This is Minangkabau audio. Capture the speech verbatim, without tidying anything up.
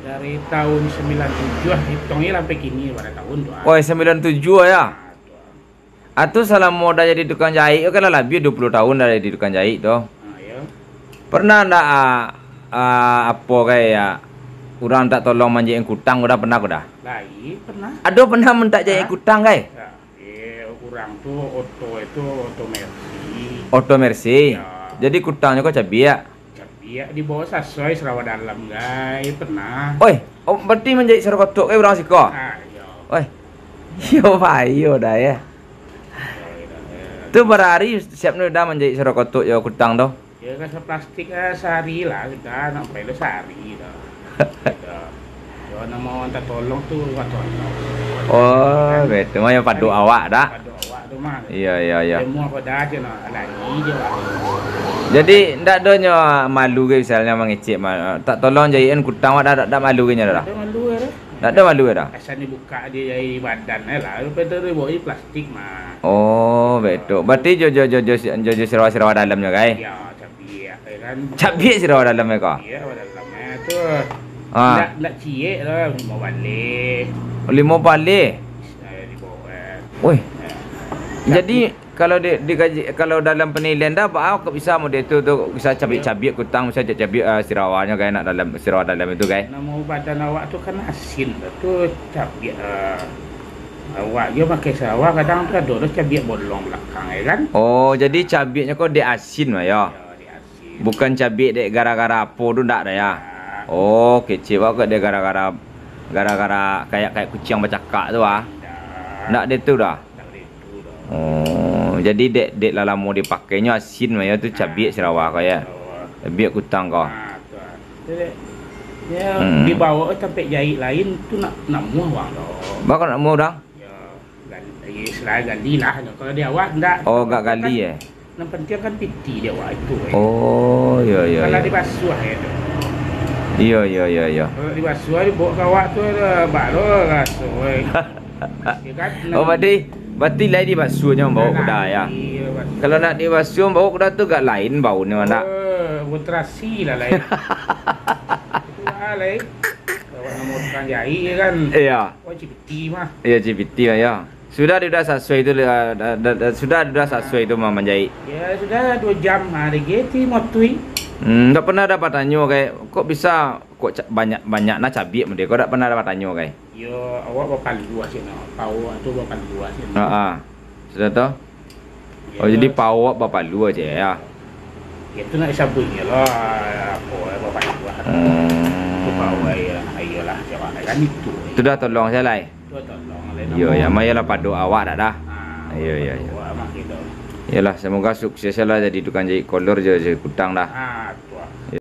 Dari tahun sembilan tujuh, hitong lah sampai kini, bara tahun tu, ah. Oi, sembilan tujuh ya? Ah, tu, ah. Atu salamo Uda jadi tukang jahik tu kan lah labiah duo puluah tahun Uda jadi tukang jahik tu. Ah, iyo. Pernah ndak, ah, ah, apo gai, ah, urang mintak tolong manjahikan kutang, Uda pernah ko Uda? Lai, pernah. Ado pernah mintak jahik kutang gai? Ya. Eh, urang tu oto itu, oto Mercy. Oto Mercy. Ya. Jadi kutangnyo ko cabiak? Cabiak dibaok sasuai sarawa dalam gai, pernah. Oi, oh, berarti manjahik sarawa kotok gai urang siko? Ah, iyo. Oi. Iyo, bahayo Uda ya. Iyo, iyo, iyo. Tu bara ari siap Uda manjahik sarawa kotok jo kutang tu? Yo, ka saplastik, eh, sahari lah, sudah, nak pai lo sahari dah. Sudah. Yo, namo mintak tolong tu, mintak tolong. Oh, betul. Mah yo padok awak dah. Padok awak tu mah. Iyo, iyo, iyo. Ilmu apo dah je nak, alani je lah. Jadi, ndak ado nyo malu gai misalnyo mangecek, ma-, mintak tolong jahikan kutang awak dah, dak, dak malu gai nyo dah? Dak malu gai dah. Ndak ado malu gai dah? Asal dibukak di, di badan ai lah, lepas tu dibaok di plastik mah. Oh, betul. Berarti jo, jo, jo, jo, jo, jo sarawa-sarawa dalamnyo gai? Yo, cabiak, yo kan. Cabiak sarawa dalamnyo ko? Iyo, sarawa dalamnyo tu. Ah. Ndak, ndak ciek lah, limo baleh. Limo baleh? Eh, di bawah, eh. Wih. Eh. Jadi, kalau di, dikaji, kalau dalam panilaian dah, baa kok bisa model tu, tu bisa cabiak-cabiak kutang, bisa cabiak, ah, sarawanyo gai, nak dalam, sarawa dalam itu gai? Namo badan awak tu kan asin, tu cabiak, eh, awak jo pakai sarawa, kadang tu ado doh cabiak bolong balakang, yo kan? Oh, jadi cabiaknyo ko dek asin mah yo? Yo, dek asin. Bukan cabiak dek gara-gara apo tu ndak dah yo? Ndak. Oh, kecek awak kok dek gara-gara, gara-gara kayak, kayak kuciang bacakak tu ah. Ndak. Ndak dek tu dah? Ndak dek tu dah. Oh, jadi dek, dek lah lamo dipakainyo asin mah yo tu cabiak sarawa ko yo? Sarawa. Cabiak kutang ko. Ah, tu ah. Tu dek. Yo, hmm, dibaok tampek jahik lain tu nak, nak namuah urang tu. Baa kok nak namuah urang? Yo, gal-, yo, istilah gali lah. Kalau di awak ndak. Oh, agak gali, eh? Nan pantiang kan piti di awak itu, eh. Oh, iyo, iyo, iyo. Kalau dibasuah, yo, tu. Iyo, iyo, iyo, iyo. Kalau dibasuah, dibaok ka awak tu, dah, baru raso, eh. Yo kan? Oh, berarti, berarti lai dibasuahnyo baok kuda, yo? Lai, iyo, basuah. Kalau ndak dibasuah baok kuda tu agak lain baunyo, ndak? Oh, bau terasi lah lain. Itu lah lain. Awak namo tukang jahik, yo kan? Iyo. Oh, G P T mah. Iyo, G P T mah, yo. Sudah sudah sasuai tu, ah, da-, da-, da-, sudah sudah sasuai tu ma-, manjahik. Yo, sudah duo jam, ha, dek tu motui. Hmm, ndak pernah dah batanyo gai, kok bisa, kok ca-, banyak, banyak nah cabiak model ko, ndak pernah dah batanyo gai? Yo, awak bapalua sinan, pao tu bapalua sinan. Ha, ha. Sudah tu? Oh, jadi pao awak bapalua se, yo? Yo, tu nak disabuiknyo lah, apo, bapalua. Hmm. Tu pao, yo, iyolah, cak mano kan itu. Tu dah tolong se lai? Tu tolong lai. Iyo, namo yo, mah iyolah padok awak dak dah? Ah, iyo, iyo, iyo. Padok awak mah gitu. Iyolah, semoga sukses lah jadi tukang jahik kolor jo, jo kutang dah. Ah,